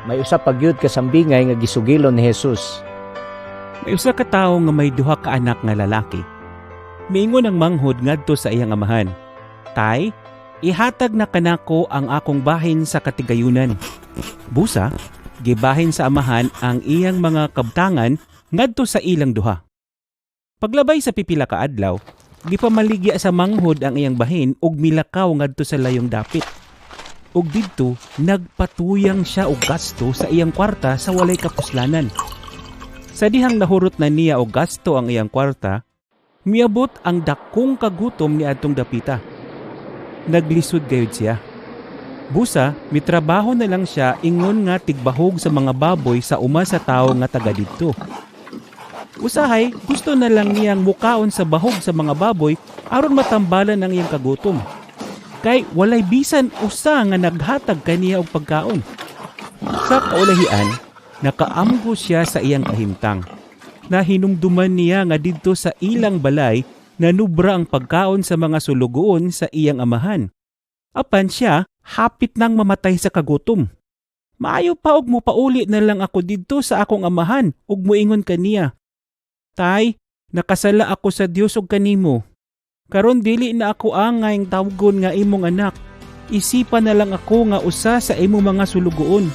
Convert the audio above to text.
May usa pa gyud ka sambingay nga gisugilon ni Jesus. May usa ka tawo nga may duha ka anak nga lalaki. Miingon ang manghod ngadto sa iyang amahan, "Tay, ihatag na kanako ang akong bahin sa katigayunan." Busa, gibahin sa amahan ang iyang mga kabtangan ngadto sa ilang duha. Paglabay sa pipila ka adlaw, gipamaligya sa manghod ang iyang bahin ug milakaw ngadto sa layong dapit. Ug didto nagpatuyang siya og gasto sa iyang kwarta sa walay kapuslanan. Sa dihang nahurot na niya og gasto ang iyang kwarta, miabot ang dakong kagutom ni adtong dapita. Naglisod gayud siya. Busa, mitrabaho na lang siya ingon nga tigbahog sa mga baboy sa uma sa tawo nga taga didto. Usahay, gusto na lang niyang mukaon sa bahog sa mga baboy aron matambalan ang iyang kagutom. Kay walay bisan usa nga naghatag kaniya og pagkaon. Sa kaulahian, nakaamgo siya sa iyang kahimtang. Nahinumduman niya nga didto sa ilang balay nanubra ang pagkaon sa mga sulugoon sa iyang amahan. Apan siya hapit nang mamatay sa kagutom. "Maayo pa og mopauli na lang ako didto sa akong amahan ug moingon kaniya, 'Tay, nakasala ako sa Dios ug kanimo. Karon dili na ako angay tawgon nga imong anak. Isipa na lang ako nga usa sa imong mga sulugoon.'"